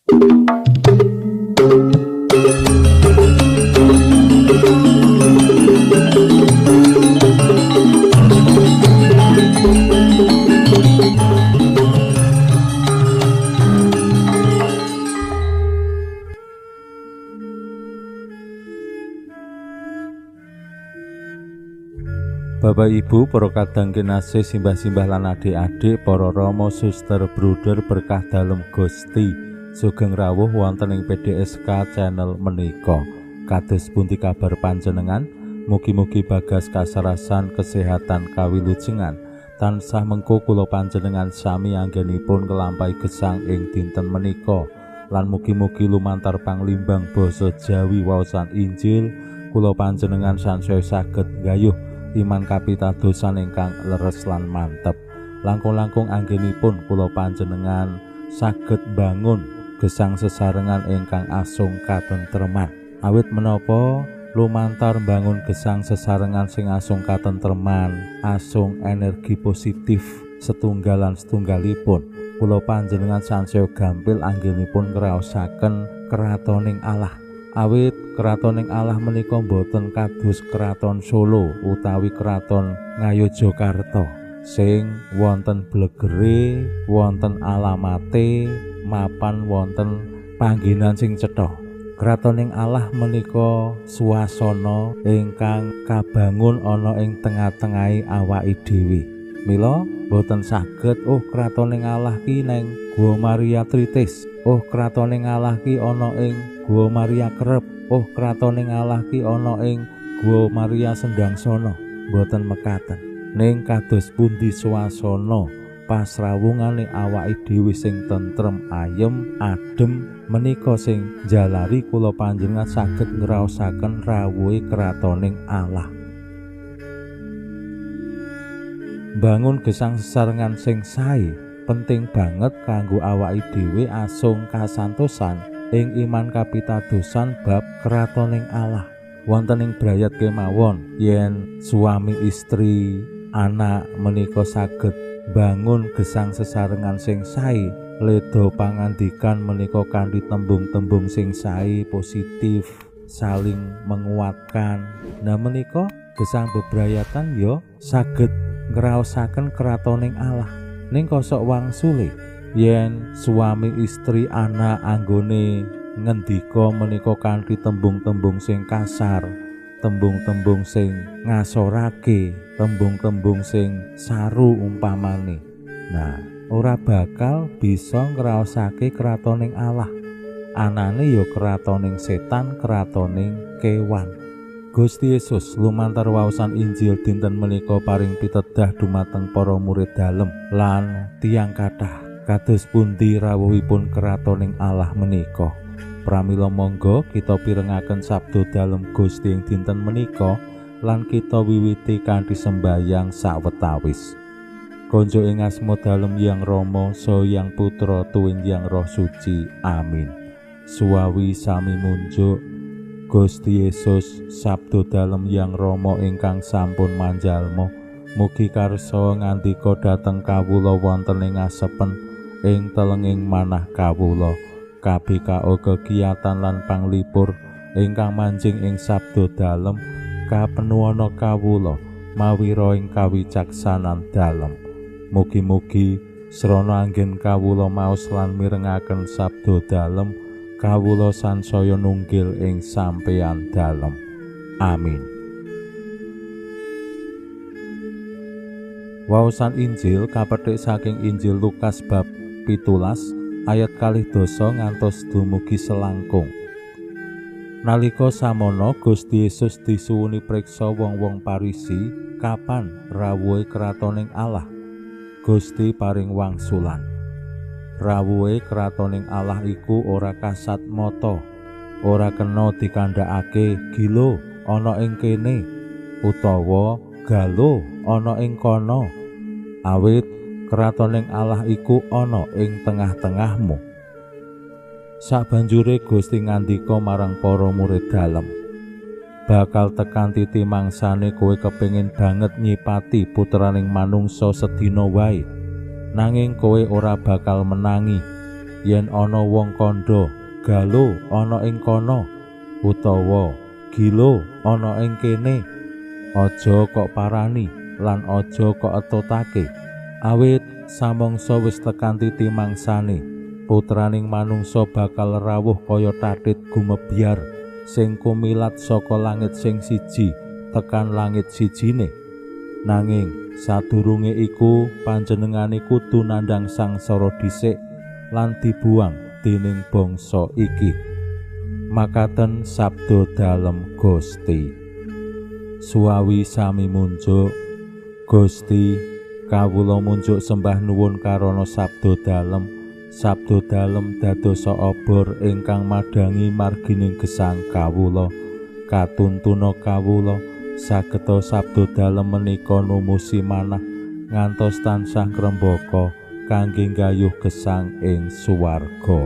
Bapak Ibu, para kadang kinasih, simbah-simbah lan adik-adik, para rama, suster, bruder berkah dalem Gusti, sugeng rawuh wonten ing PDSK channel menika. Kados pundi kabar panjenengan? Mugi-mugi bagas kasarasan kesehatan kawilujengan. Tansah mengko kula panjenengan sami anggenipun nglampahi gesang ing dinten menika. Lan mugi-mugi lumantar panglimbang basa Jawi waosan Injil kula panjenengan sansaya saged nggayuh iman kapitadosan ingkang leres lan mantep. Langkung-langkung anggenipun kula panjenengan saged bangun gesang sesarengan ingkang asung katentreman. Awit menapa lumantar bangun gesang sesarengan sing asung katentreman, asung energi positif setunggalan setunggalipun, kula panjenengan sansaya gampil anggenipun ngraosaken kratoning Allah. Awit kratoning Allah menika boten kados kraton Solo utawi kraton Ngayogyakarta sing wonten blegere, wonten alamate, mapan wonten panggenan sing cetha. Kratoning Allah menika suasana ingkang kabangun ana ing tengah-tengahe awake dhewe. Mila boten saged oh kratoning Allah ki neng Gua Maria Tritis, oh kratoning Allah ki ana ing Gua Maria Kerep, oh kratoning Allah ki ana ing Gua Maria Sendangsono. Boten mekaten. Ning kados pundi suasana pasrawungane awake dhewe sing tentrem, ayem, adem menika sing njalari kula panjenengan saged ngraosaken rawuhe kratoning Allah. Bangun gesang sesarengan sing sae penting banget kanggo awake dhewe asung kasantosan ing iman kapitadosan bab kratoning Allah. Wonten ing brayat kemawon yen suami istri anak menika saged bangun gesang sesarengan sing sae, ledo pangandikan menika kanthi tembung-tembung sing sae, positif, saling menguatkan. Nah menika gesang bebrayatan yo saged ngraosaken kratoning Allah. Ning kosok wangsule yen suami istri anak anggone ngendika menika kanthi tembung-tembung sing kasar, tembung-tembung sing ngasorake, tembung-tembung sing saru umpamane, nah ora bakal bisa ngraosake kratoning Allah. Anane ya kratoning setan, kratoning kewan. Gusti Yesus lumantar waosan Injil dinten menika paring pitedah dumateng para murid dalem lan tiyang kathah kados pundi rawuhipun kratoning Allah menika. Pramila monggo kita pirengaken sabda dalem Gusti ing dinten menika lan kita wiwiti kanthi sembayang sawetawis. Konjo ing asma dalem Yang Rama, saha Yang Putra tuwin Yang Roh Suci. Amin. Suwawi sami munjuk Gusti Yesus sabda dalem Yang Rama ingkang sampun manjalma, mugi karsa ngandika dhateng kawula wonten ing asepen ing telenging manah kawula. KBKO kegiatan lan panglipur ingkang manjing ing sabda dalem kapenuwana kawula mawira ing kawicaksanan dalem. Mugi-mugi srana anggen kawula maos lan mirengaken sabda dalem, kawula sansaya nunggil ing sampeyan dalem. Amin. Waosan Injil kapethik saking Injil Lukas bab 17 ayat 12 ngantos dumugi selangkung. Nalika samono Gusti Yesus disuwuni priksa wong-wong Parisi kapan rawuhe kratoning Allah. Gusti paring wangsulan, rawuhe kratoning Allah iku ora kasat mata, ora kena dikandhakake gilo ana ing kene utawa galo ana ing kono. Awit kratoning Allah iku ana ing tengah-tengahmu. Sabanjure Gusti ngandika marang para murid dalem, bakal tekan titi mangsane kowe kepengin banget nyipati putraning manungsa sedina wae, nanging kowe ora bakal menangi. Yen ana wong kandha, "Galo ana ing kono," utawa "Gilo ana ing kene," aja kok parani lan aja kok etotake. Awit samangsa wis tekan titi mangsane, putraning manungsa bakal rawuh kaya tatit gumebyar sing kumilat saka langit sing siji tekan langit sijine. Nanging sadurunge iku panjenengane kudu nandhang sangsara dhisik lan dibuang dening bangsa iki. Makaten sabda dalem Gusti. Suwawi sami munjuk. Gusti, kawula munjuk sembah nuwun karana sabda dalem. Sabda dalem dadosa obor ingkang madhangi margining gesang kawula. Katuntuna kawula sageta sabda dalem menika numusi manah ngantos tansah ngrembaka kangge nggayuh gesang ing suwarga.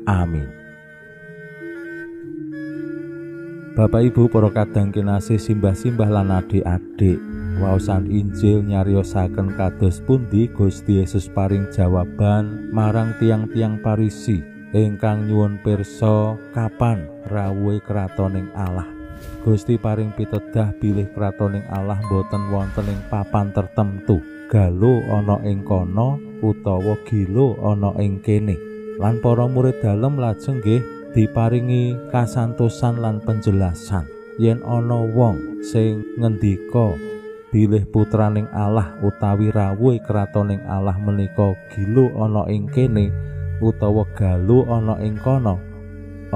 Amin. Bapak Ibu para kadang kinasih, simbah-simbah lan adik-adik, waosan Injil nyariosaken kados pundi Gusti Yesus paring jawaban marang tiang-tiang Parisi ingkang nyuwun pirsa kapan rawuhe kratoning Allah. Gusti paring pitedah bilih kratoning Allah boten wonten ing papan tertentu, galo ana ing kono utawa gilo ana ing kene. Lan para murid dalem lajeng nggih diparingi kasantosan lan penjelasan yen ana wong sing ngendika bilih putraning Allah utawi rawuhe kratoning Allah menika gilo ana ing kene utawa galo ana ing kono,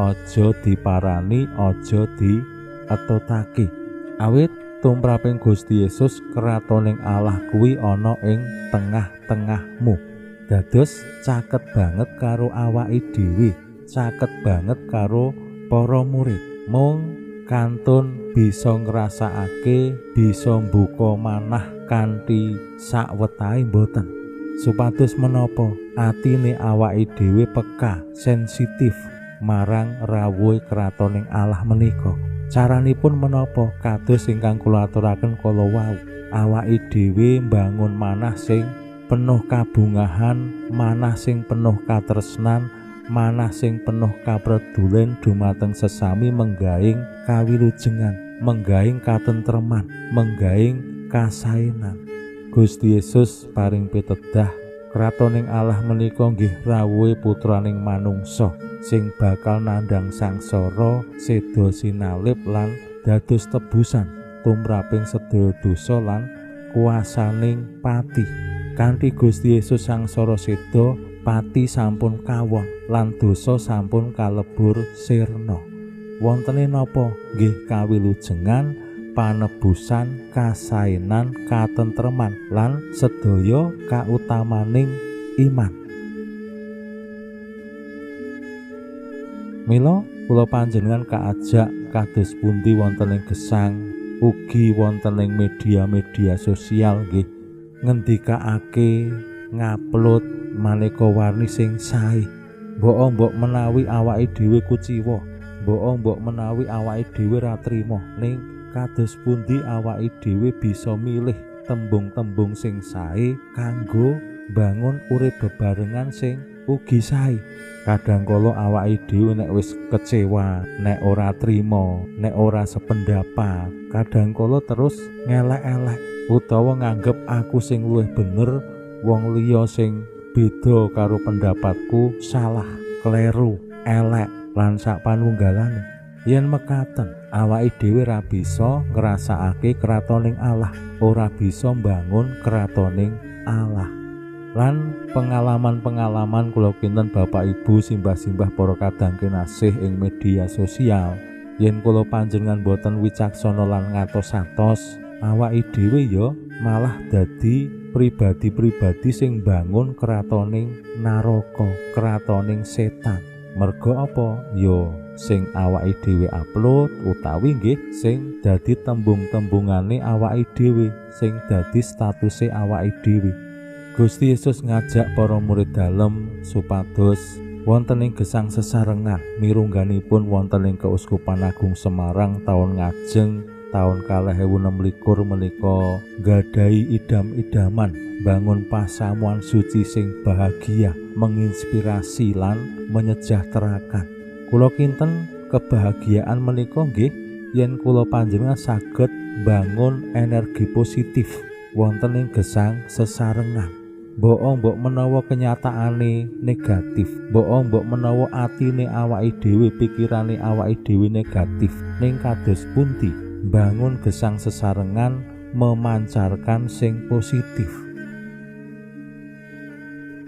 aja diparani, aja dietotake. Awit tumraping Gusti Yesus kratoning Allah kuwi ana ing tengah-tengahmu. Dados caket banget karo awake dhewe, caket banget karo para murid. Mung kantun bisa ngrasakake, bisa mbuka manah kanthi sakwetahe mboten. Supados menapa atine awake dhewe peka, sensitif marang rawuhe kratoning Allah menika. Caranipun menapa? Kados ingkang kula aturaken kala wau, awake dhewe mbangun manah sing penuh kabungahan, manah sing penuh katresnan, manah sing penuh kapredulen dumateng sesami, menggaing kawilujengan, menggaing katentreman, menggaing kasaenan. Gusti Yesus paring pitedah kratoning Allah menika nggih rawuhe putraning manungsa sing bakal nandhang sangsara, seda sinalib lan dados tebusan tumraping sedaya dosa lan kuasaning pati. Kanthi Gusti Yesus sangsara seda, pati sampun kawon lan dosa sampun kalebur sirna. Wontene napa? Nggih kawilujengan, panebusan, kasaenan, katentreman lan sedaya kautamaning iman. Mila kula panjenengan kaajak kados pundi wonten ing gesang, ugi wonten ing media-media sosial nggih ngendikake, ngupload maneka warni sing sae. Mbok-mbok menawi awake dhewe kuciwa, mbok-mbok menawi awake dhewe ra trima, ning kados pundi awake dhewe bisa milih tembung-tembung sing sae kanggo mbangun urip bebarengan sing ugi sae. Kadang kala awake dhewe nek wis kecewa, nek ora trima, nek ora sependapat, kadang kala terus ngelek-elek utawa nganggep aku sing luwih bener, wong liya sing beda karo pendapatku salah, kleru, elek lan sak panunggalane. Yen mekaten, awake dhewe ra bisa ngrasakake kratoning Allah, ora bisa mbangun kratoning Allah. Lan pengalaman-pengalaman kula kinten Bapak Ibu, simbah-simbah para kadang kinasih ing media sosial, yen kula panjenengan boten wicaksana lan ngatos-atos, awake dhewe ya malah dadi pribadi-pribadi sing bangun kratoning naraka, kratoning setan. Mergo apa? Ya sing awake dhewe upload utawi nggih sing dadi tembung-tembungane awake dhewe, sing dadi statuse awake dhewe. Gusti Yesus ngajak para murid dalem supados wonten ing gesang sesarengan mirungganipun wonten ing Keuskupan Agung Semarang taun ngajeng Taun 2026 menika nggadahi idam-idaman bangun pasamuan suci sing bahagia, menginspirasi lan menyejahterakan. Kula kinten kebahagiaan menika nggih yen kula panjenengan saged bangun energi positif wonten ing gesang sesarengan. Mbok menawa kenyataane negatif, mbok menawa atine awake dhewe, pikirane awake dhewe negatif, ning kados pundi bangun gesang sesarengan memancarkan sing positif.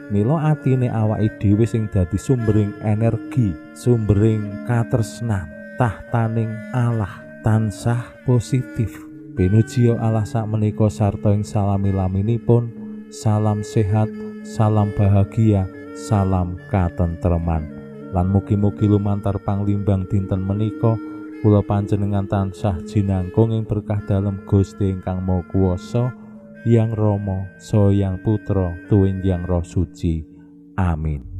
Mila atine awake dhewe sing dadi sumbering energi, sumbering katresnan, tahtaning Allah tansah positif. Pinuji Allah sakmenika sarta ing salami-laminipun. Salam sehat, salam bahagia, salam katentreman. Lan mugi-mugi lumantar panglimbang dinten menika kula panjenengan tansah jinangkung ing berkah dalem Gusti ingkang Maha Kuwasa, Yang Rama, Saha Yang Putra, tuwin Yang Roh Suci. Amin.